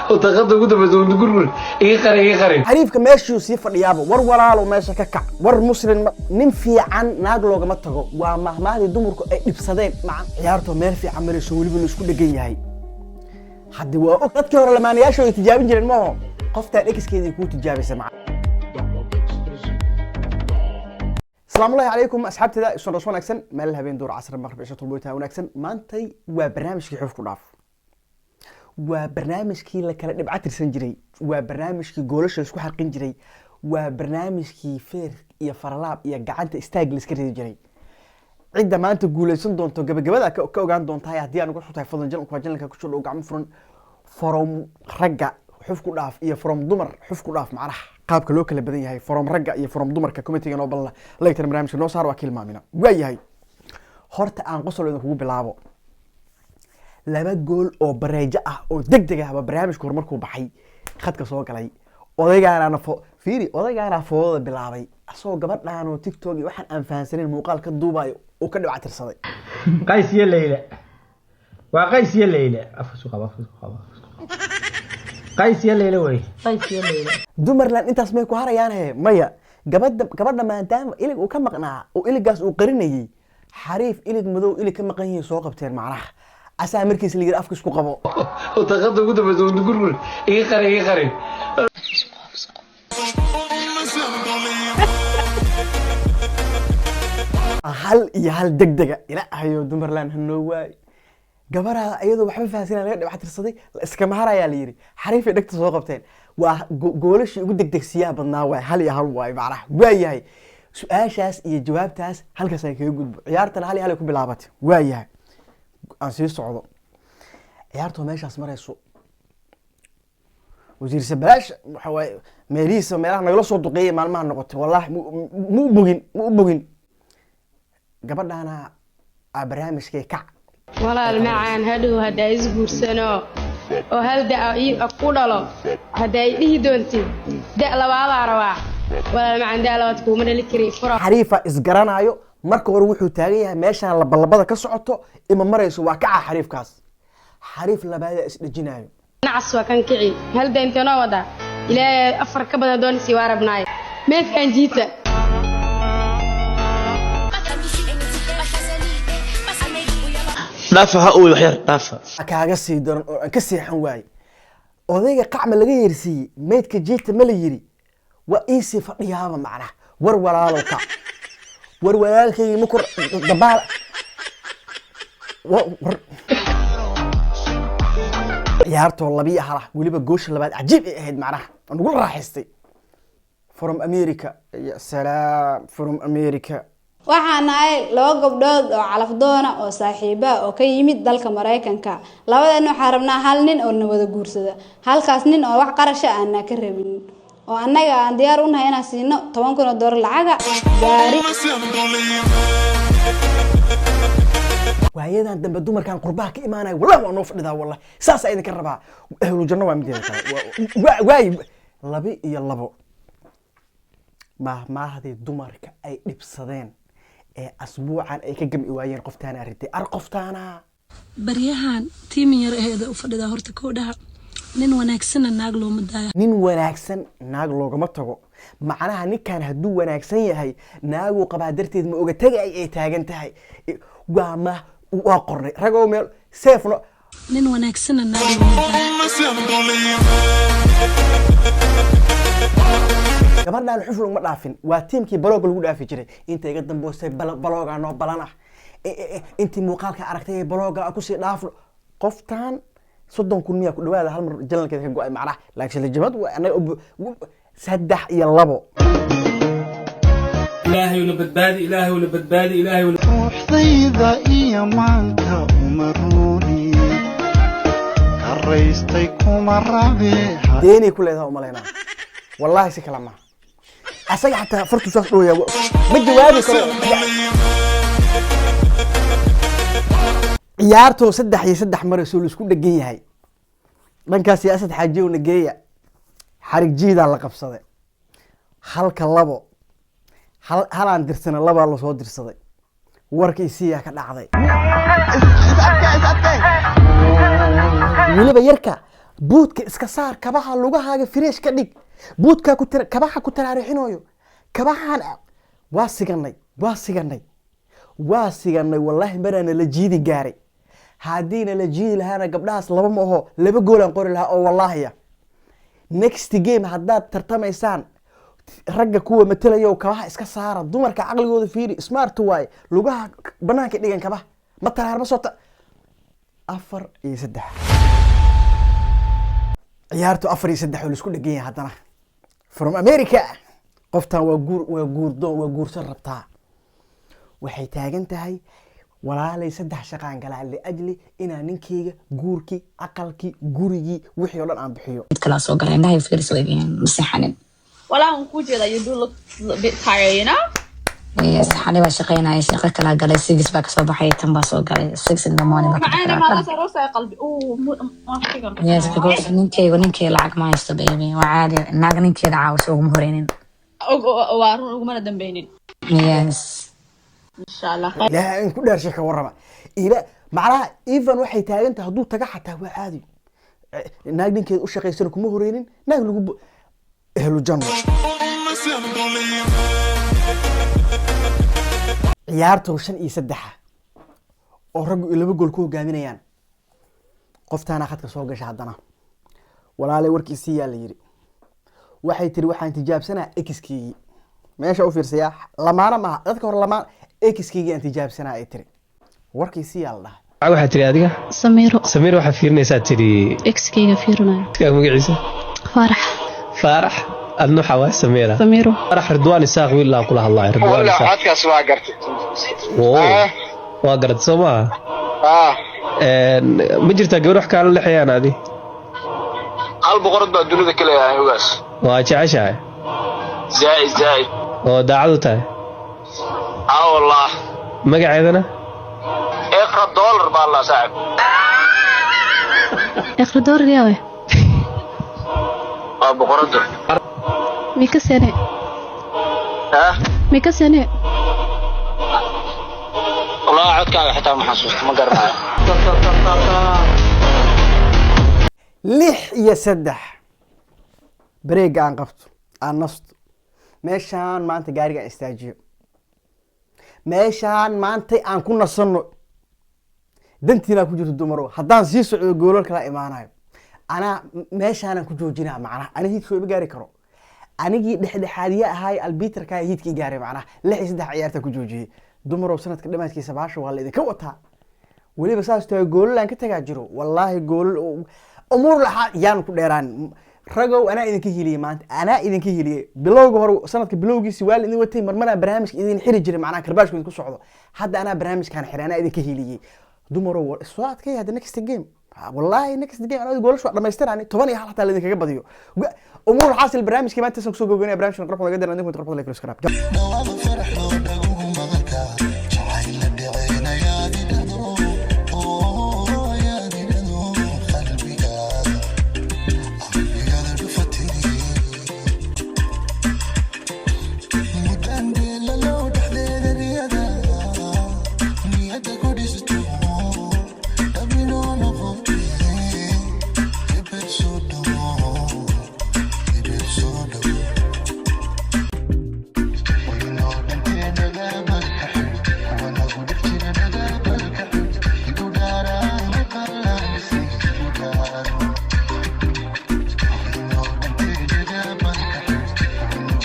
Daqiiqada ugu dambeysa gurgur iga qari, iga qari. Xariifka meeshuu sii fadhiyaaba, war walaalo, meesha ka kac. War Muslim nin fiican naag loogama tago, waa mahmahdii dumarku ay dhibsadeen. Maca ciyaartoo meel fiican marayso, weliba la isku dhegan yahay. Haddi waa og dadkii hore lamaanayaashooda tijaabin jireen maaho, qoftaan exkeedii kuu tijaabisay. Maca asalaamu allahi calaykum asxaabteeda, isu dhas wanaagsan, meel habeen, duur, casr, maqrib, cisho, tulboyta wanaagsan. Maantay waa barnaamijkii Xuf ku Dhaaf, waa barnaamijkii la kala dhibca tirsan jiray, waa barnaamijkii goolasha laisku xarqin jiray, waa barnaamijkii feer iyo faralaab iyo gacanta istaag la iska ridi jiray. Cidda maanta guuleysan doonto gabagabada ka ogaan doontaa. Haddii aan uga xutahay, fadlan janalka waa janalka kusoo dhow, gacmo furan. From ragga Xuf ku Dhaaf iyo from dumar Xuf ku Dhaaf, macnaha qaabka loo kala badan yahay from ragga iyo from dumarka. Commentiga noo balla, like barnaamijka noo saar, waa ka hilmaamina. Waa yahay, horta aan qosol idin kugu bilaabo. Laba gool oo bareejo ah oo deg deg ah ba barnaamijku horumarkuu baxay khadka soo galay. Odaygaana fo fiiri, odaygaana foodada bilaabay, asagoo gabadhaan oo TikTok iyo waxaan aan fahansaneyn muuqaal ka duubayo uu ka dhibac tirsaday. Qays iyo Leyla, waa Qays iyo Leyla. Afka isku qaba, afka isku qaba, afka isku qaba. Qays iyo Leyla wey. Qays iyo Leyla. Dumarland intaas may ku harayaan he? Maya, gabadha maadaama ilig uu ka maqnaa oo iligaas uu qarinayay, xariif ilig madow ilig ka maqan yihiin soo qabteen. Macnaha asaa markiis la yiri afka isku qabo. Daqiiqada ugu dambeysa gurgur iga qari, iga qari. 1-1 deg dega. Ilaahayo, dumarland hanoo waay. Gabaraa iyadoo waxba fahansanaa laga dhibac tirsaday, la iskama harayaa la yiri, xariifay dhegta soo qabteen. Waa goolashii ugu degdegsiyaha badnaa waay, 1-1 waay. Macnaha waa yahay, su-aashaas iyo jawaabtaas halkaas aan kaga gudbo. Ciyaartana 1-1 ay ku bilaabatay. Waa yahay, aan sii socdo. Ciyaartoo meeshaas marayso, wasiir sabalaash waxa waaye meelihiisa meelaha nagala soo duqeeyay maalmaha noqotay. Wallahi ma u bogin, ma u bogin. Gabadhaana aa barnaamijkay kac. Walaal macaan, hadhow haddaa isguursano oo hal da' ii ku dhalo, haddaa i dhihi doontid da' labaadaa rabaa, walaal macaan, da' labaad kuuma dhali kari, fura. Xariifa isgaranaayo marka hore wuxuu taagan yahay meeshaan labalabada ka socoto ima marayso. Waa kaca xariifkaas, xariif labaadaa isdhejinaayo. Nacas waa kan kici, hal da intee noo wadaa? Ilaahay afar ka badan doonaysi waa rabnaaye, meedkaan jiita. Dhaafa, ha ooy waxyar, dhaafa. Kaaga sii daran oo aan ka seexan waaye, odayga qacma laga yeersiiyey, meydka jiita ma la yiri, waa iisii fadhiyaaba. Macnaha war walaalow kac, war walaalkaygi ma kor dabaal war. Ciyaartoo labiyo halah, weliba goosha labaad cajiib ay ahayd, macnaha aan nagula raaxaystay. From America, ya salaam, from America. Waxaan nahay laba gabdhood oo calafdoona oo saaxiiba oo ka yimid dalka Maraykanka. Labadeena waxaan rabnaa hal nin oo na wada guursada, halkaas nin oo wax qarasha aanaa ka rabin, oo annaga aan diyaar u nahay inaan siino $10,000 lacaga, gaari. Waayadan dambe dumarkan qurbaha ka imaanaya, wallahi waa noo fadhidaa, wallahi saasaa idinka rabaa. Ahlu janno waa mideeda kale. Waay 2-2. Maahmaahdii dumarka ay dhibsadeen ee asbuucan ay ka gami waayeen, qoftaana ritay ar qoftaana. Baryahan tiimin yar aheeda u fadhidaa horta koodhaha, nin wanaagsanna naag looma daayo. Nin wanaagsan naag loogama tago. Macnaha ninkan hadduu wanaagsan yahay, naaguu qabaa darteed ma oga tegay ay taagan tahay. Waa ma waa qornay ragoo meel seefno. Nin wanaagsanna naag looma daayo. Gabadhaan xuf laguma dhaafin, waa tiimkii balooga lagu dhaafi jiray. Inta iga damboostay balooga noo balan ah. Intii muuqaalka aragtay ee balooga aan kusii dhaafno, qoftan 30,000 miyaa ku dhawaada hal mar jalalkeeda ka go-ay. Macnaha laakiin lijamad waa anaga 3-2. Ilaahayna badbaadi, Ilaahayna badbaadi, Ilaahayna. Ruuxdayda iyo maanka uma ruuni karaystay, kuma rabe. Deenay ku leedaha umalaynaa, wallaahi si kale maaha. Asaga xataa fartu saas dhooya, ma jawaabi karo. Ciyaartoo 3-3 marayso, laisku dhegan yahay dhankaas siyaasad xaajiyow nageeya, xarig jiidaa la qabsaday. Halka labo hal halaan dirsana, labaa lasoo dirsaday. Warka isiyaa ka dhacday weliba yarka. Buudka iska saar, kabaha lugahaaga fresh ka dhig, buudkaa ku tira, kabaha ku taraarixinayo kabahan. Waa siganay, waa siganay, waa siganay. Wallaahi maraana la jiidi gaaray. Haddiina la jiidi lahaana, gabdhahaas laba ma aho, laba goolaan qori lahaa oo wallaahiya. Next game haddaad tartamaysaan, ragga kuwa matelayo, kabaha iska saara. Dumarka caqligooda fiiri, smart waaye. Lugaha banaanka dhigan, kabaha ma taraar ma soo 4-3 ciyaartu, 4-3 oo laisku dhegan yahay. Haddana from America qoftan waa guur, waa guurdoon, waa guursan rabtaa. Waxay taagan tahay, walaalay, saddex shaqaan galaa liajli inaan ninkeyga guurkii, aqalkii, gurigii, wixii oo dhan aan bixiyo. Mid kalaa soo galay, indhahay fiiris weegayeen, ma seexanin. Walaa waan kuu jeedaa, you do look a bit tired, you know? Yes, xalay baa shaqaynaya, shaqo kalaa galay, 6 baa kasoo baxay, tan baa soo galay 6 in the morning baa ka Macaana baxay. maadaas aroosaya qalbi. Ooh, ma Yes, because ninkeygu, ninkeyga lacag ma haysto, baby. Waa caadi, naag ninkeeda caawiso uguma horeynin. Waa run, ugumana dambeynin. Yes. Insha Allah. Ilaahay in ku dheershay ka warrama. Ila macnaha even waxay taagan tahay, hadduu taga xataa waa caadi. Naag ninkeeda u shaqaysana kuma horeynin, naag lagu ehlu janno. Ciyaartu 5-3 oo raggu ay laba gool ku hogaaminayaan, qoftaana khadka soo gasha. Haddana walaalay warkiisii yaa la yidhi. Waxay tiri, waxaan tijaabsanaa exkeygii. Meesha u fiirsayaa, lamaana maaha dadka hore, lamaan exkeygii aan tijaabsanaa, ay tiri. Warkiisii yaa la dhahay. Waxaa tiri adiga? Samiiro. Samiir, waxaa fiirinaysaa tiri? Exkeyga fiirinayo. Exkaaga magaciisa? Faarax. Faarax. Adna waxaa waay Samiira? Samiiro. Faarax Ridwaan Isaaq, wiil laa kula hadlayo, Ridwaan Isaaq. Codkaas waa gartay. Oo waa garat soo maaha? Ah. Ma jirtaa gabar wax kaala lexayaan adi? Hal boqorad baa dunida ka leeyahay, ogaas. Waa jeceshahay? Zaaid zaaid. Oo daacad u tahay? Aa wallah. Magaceedana? Iqra Dollar baa la saaxib. Iqra Dollar yaawe? Waa boqorada. Mika sene? Ha? Mika sene? Wallahi codkaaga xitaa ma xasuusto, ma garanayo. 6-3. Bareega aan qabto, aan nasto. Meeshaan maanta gaariga aan istaajiyo, meeshaan maantay aan ku nasanno. Dantiinaa ku jirto, dumaro. Haddaan sii socdo, goolal kala imaanayo. Anaa meeshaanaan ku joojinaa. Macnaha ani hiidka ima gaari karo. Anigii dhexdhexaadiye ahaay, albitarkaa hiidka i gaaray. Macnaha 6-3 ciyaarta ku joojiyey. Dumarow, sanadka dhamaadkiisa baasha waa la idinka wataa. Weliba saas tahay, goolal aan ka tagaa jiro. Wallaahi goolal umuur laxaa yaan ku dheeraan. Ragow, anaa idinka hiliyey maanta, anaa idinka hiliyey. Bilowga hore, sanadka bilowgiisi waa la idin watay. Marmaraa barnaamijka idin xiri jiray, macnaha karbaashku idinku socdo. Hadda anaa barnaamijkaan xiray, anaa idinka hiliyey. Dumarow, war soo adkay. Hadda next game, wallahi next game anaa goolashu waa dhamaystirani, 10-1 hataa la idinkaga badiyo. Umuur xaasil, barnaamijkii maanta san kusoo gogoynaya. Barnaamijkan qorxda laga diran, idinku qorxda like subscribe.